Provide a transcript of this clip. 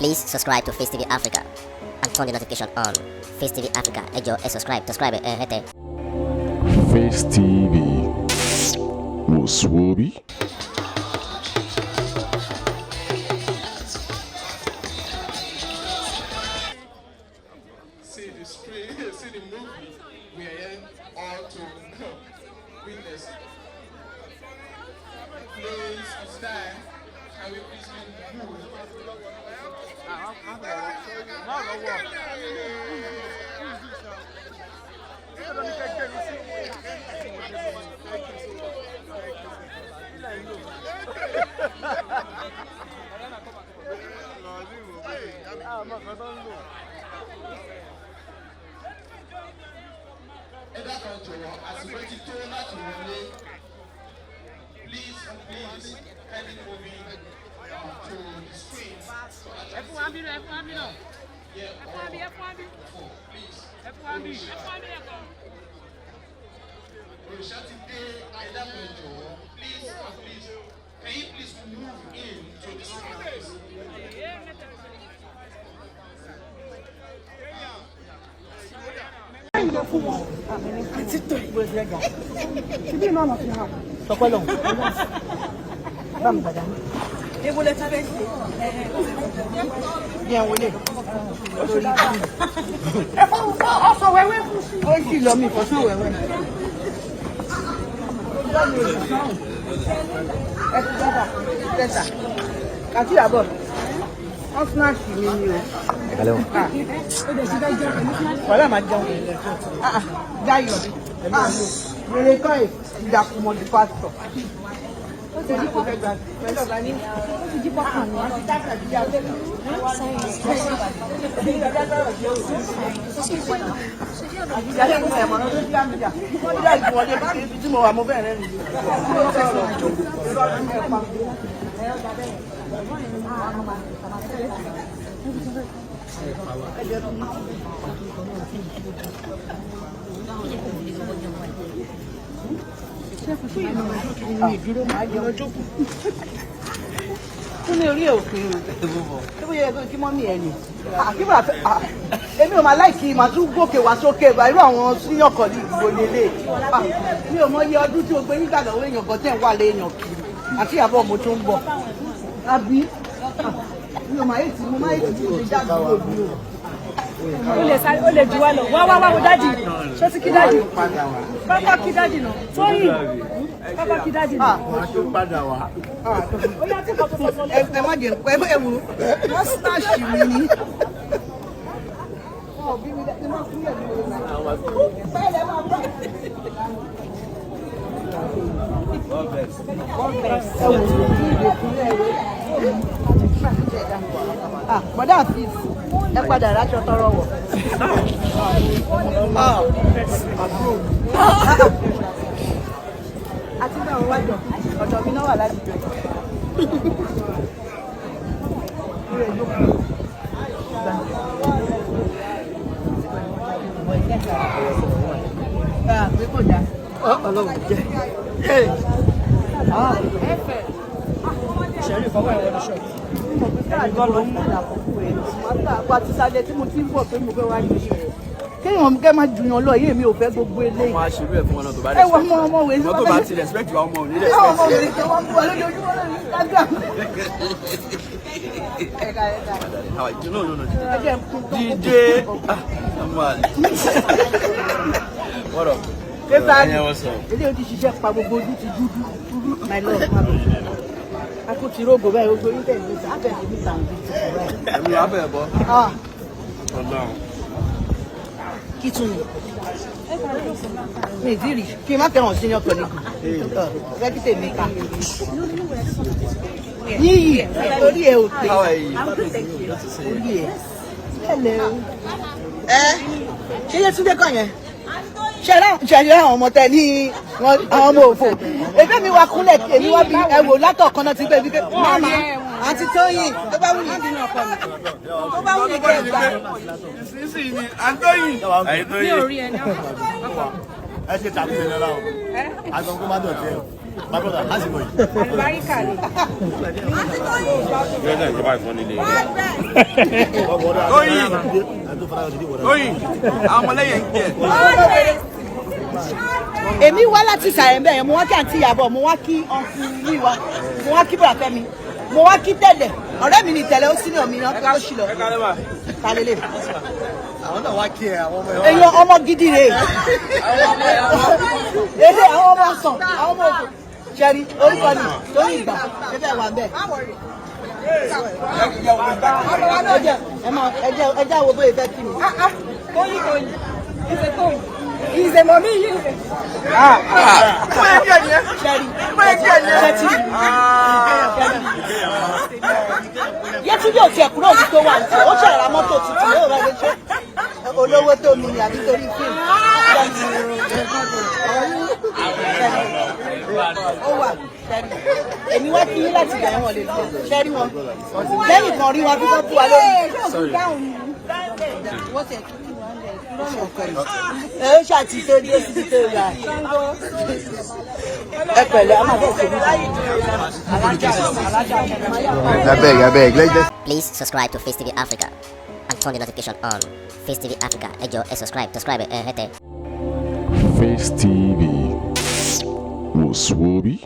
Please subscribe to Face TV Africa and turn the notification on. Face TV Africa, ẹ jọ̀ọ́, ẹ subscribe, subscribe ẹ hẹ́tẹ̀. Face TV wò sùwòbí. See the screen, see the movie we are here all to witness. Please, it's time. Can we please move? Ẹ dákun, jọ̀wọ́, àsìkò ti tó láti wọlé. Please, please, kindly move in to the screen. Ẹ fún wa ń bí náà, ẹ fún wa ń bí náà. Yeah, Ẹ fún wa ń bí, ẹ fún wa ń bí. Four, please. Ẹ fún wa ń bí, ẹ fún wa ń bí lẹ́kọ̀ọ́. Òrìṣà ti dé, ẹ dákun, jọ̀wọ́. Please, please, can you please move in to the screen, please? Ẹ mẹ́ta. Àti tó ìbò ìfẹ́ ga ṣíbí iná ọ̀nà fi hàn tọpẹ́ lọ́hùn bá mi gbàdá. Ewo lẹ ti fẹ́ ṣe? Bí ẹ wọlé lórí ẹ fọ́ ọsàn wẹ́wẹ́ fún sí. Ó sì lọ mi ìfọ́sàn wẹ́wẹ́. Ẹ ti dábàá tẹ́tà kàtí àbọ̀ wọ́n snatch mi ni o. Wàhálà máa jẹun. Dayọ̀, wèrè kọ́ ẹ̀ ìdàkùmọ̀ di pásítọ̀. Ó ti jí kó fẹ́ gbà pẹ̀lú ọ̀gá ní. Ó ti jí pọ́kàn ní. Wọ́n ti dákà jí abẹ́. Àbíjà ní ẹ̀mọ́ ló dé àmìjà. Wọ́n dá ìwọlé ibi tí mo wà, mo bẹ̀rẹ̀ nìyí. Irọ́ ní ẹ̀pà. Ìdúró máa jẹun jókòó. Kúnlé, orí òfin o. Ṣé bóyá ẹ kí mummy ẹ nì? Kí bàá fẹ́? Èmi ò máa like màá tún gòkè wá sókè bá irú àwọn senior colleague wo lélẹ̀. Mi ò mọ iye ọdún tí o gbé nígbà lọ́wọ́ èèyàn kan tẹ̀ ń wà léèyàn kiri. Àti ìyàbọ̀ mo tún ń bọ̀. Àbí? Mi ò máa ètì, mo máa ètì tí mo ṣe jáde lóbi o. Ó lè sáré, ó lè jù wá lọ. Wá wá wá wo daddy. Ṣó ti kí daddy? Kọ́kọ́ kí daddy nà. Tóyìn, kọ́kọ́ kí daddy nà. Ó yá, tí nǹkan tó sọ sọ. Ẹ má jẹ ẹ ẹ wò, wọ́n snatch mi ni. Wọn ò bí mi dá, ẹ má kúnlẹ̀ ní orí náà. Bẹ́ẹ̀ lẹ máa bá. Ẹ wò ó ní ìdèkúnlẹ̀ rẹ̀. Ah, bọ́dà Afeez, ẹ padà ráṣọ tọrọ wọ̀. Ah, àti báwọn wájọ ọ̀dọ̀ mi náà wà láti jọ. Irú ẹ̀ jókòó. Gbà. Ah, pé kò dáa. Ọlọ́run jẹ́. Ṣẹ̀rí ìfọwọ́ ẹ̀wọ̀n ní ṣọ́ọ̀tì. Ẹ̀yin gan ló ń mú àkókò ẹ̀. Màá ti sálẹ̀ tí mo ti ń bọ̀ pé mo fẹ́ wá ní. Kéèyàn kẹ́ máa jùyàn lọ, yé mi ò fẹ́ gbogbo eléyìí. Wọ́n á ṣerú ẹ̀ fún wọn náà tó bá Ẹ wọ ọmọ ọmọ wèé. Ìwọ́n tó bá ti respect wa, ọmọ ò ní Ẹ wọ ọmọ respect. wèé tí wọ́n ń bú wa lójoojúmọ́ lórí Instagram. Ẹ̀ka ẹ̀ka. How are you? No, no, no. Ẹ jẹ́ n kún tó. DJ. Ah, ọmọ àlè. What up? Pépà. Yeah, what's up? Eléyìí ti ṣiṣẹ́ pa, gbogbo ojú ti dúdú. My love, má bọ̀. A kò ti rógò báyìí, gbogbo orí tẹ̀lé mi, àbẹ̀lẹ̀ mi tàn bí ti kọ̀ báyìí. Ẹ̀mí wàá bẹ̀ bọ́. Ah, Ọlọ́run. Kí tún ni? Mi ì tí rí kí n má tẹ̀wọ̀n senior colleague. Fẹ́ kí tèmi ká. Níyì, orí ẹ̀ ò pé. How are you? Good to see you. Orí ẹ̀. Hello. Ẹ ṣé Yétúndé kọ́ yẹn? Ṣe rí àwọn ọmọ tẹ ní àwọn ọmọ òfò. Èmi mi wá kúnlẹ̀, èmi wá bí ẹ wò látọ̀kan náà ti gbé bí pé mama àti Tóyìn, tó bá wù yín, tó bá wù yín kẹ́ ẹ gbà. Sísì ni Antóyìn. Mi ò rí ẹ ní ọkọ. Ẹ ṣe tàbí ẹ lọ́la o. Àgbọn kó má dọ̀tí ẹ o. My brother, how's it going? Àlùbáríkà ni. Tóyìn. Tóyìn. Àwọn ọmọlẹ́yìn ń jẹ. Èmi wá láti ìsàlẹ̀ ń bẹ̀ yẹn, mo wá kí àǹtí Ìyábọ̀, mo wá kí ọ̀nkú Yíwa, mo wá kí Bùràfẹ́mi, mo wá kí Tẹ̀lẹ̀. Ọ̀rẹ́ mi ni Tẹ̀lẹ̀, ó sínú mi náà ó sì lọ. Kálélẹ̀. Àwọn náà wá kí ẹ, àwọn ọmọ ẹ wá. Èèyàn ọmọ gidi rè é. Èdè àwọn ọmọ sàn, àwọn ọmọ òkú. Ṣẹ́rí, orúkọ ni torí ìgbà, ṣé fẹ́ wà ń bẹ̀? Ẹ jẹ́ ẹ máa ẹ jẹ́ ẹ jẹ́ àwọn bóyá fẹ́ kí mi. Tóyìn Tóyìn. Ìṣe Tóyìn. Ìṣe mọ̀mí yìí. Ṣẹ́rí, ṣẹ́tì. Yétúndé ò tiẹ̀ kúrò ní tó wà ní tiẹ̀, ó ṣẹ̀ra mọ́tò tuntun yóò rẹ̀ lè ṣe. Olówó tó mi ni àbí torí fíìmù. Ó wà ṣẹ́rí. Èmi wá kí yín láti bẹ̀rẹ̀ wọn lè lọ. Ṣẹ́rí wọn. Lẹ́yìn kan rí wọn bí wọ́n bú wa lórí. Ẹ ó ṣàtìtò dé títí tó yà. Ẹ pẹ̀lẹ́, a máa bẹ̀ ṣe nípa. Abeg, abeg, let's just. Please subscribe to Face TV Africa and turn the notification on. Face TV Africa, ẹ jọ̀ọ́, ẹ subscribe, subscribe ẹ hẹ́tẹ̀. Face TV was Swoby.